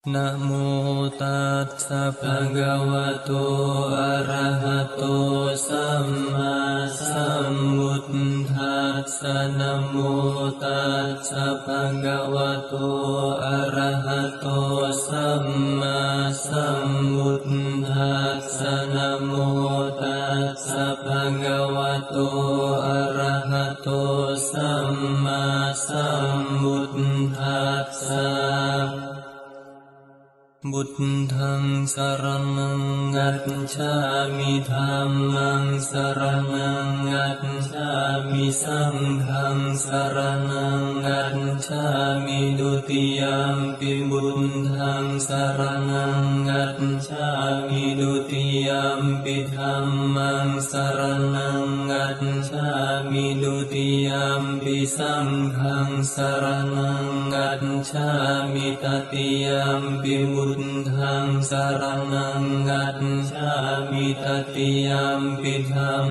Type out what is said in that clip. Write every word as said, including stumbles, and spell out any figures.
Namo tassa bhagavato arahato sammāsambuddhassa. Namo tassa bhagavato arahato sammāsambuddhassa. Namo tassa bhagavato arahato sammāsambuddhassa. Buddhaṃ saraṇaṃ gacchāmi. Dhammaṃ saraṇaṃ gacchāmi. Saṅghaṃ saraṇaṃ gacchāmi. Dutiyampi buddhaṃ saraṇaṃ gacchāmi. Dutiyampi dhammaṃ saraṇaṃ gacchāmi. Dutiyampi saṅghaṃ saraṇaṃ gacchāmi. Tatiyampi buddhaṃ saraṇaṃ gacchāmi. Tatiyampi dhammaṃ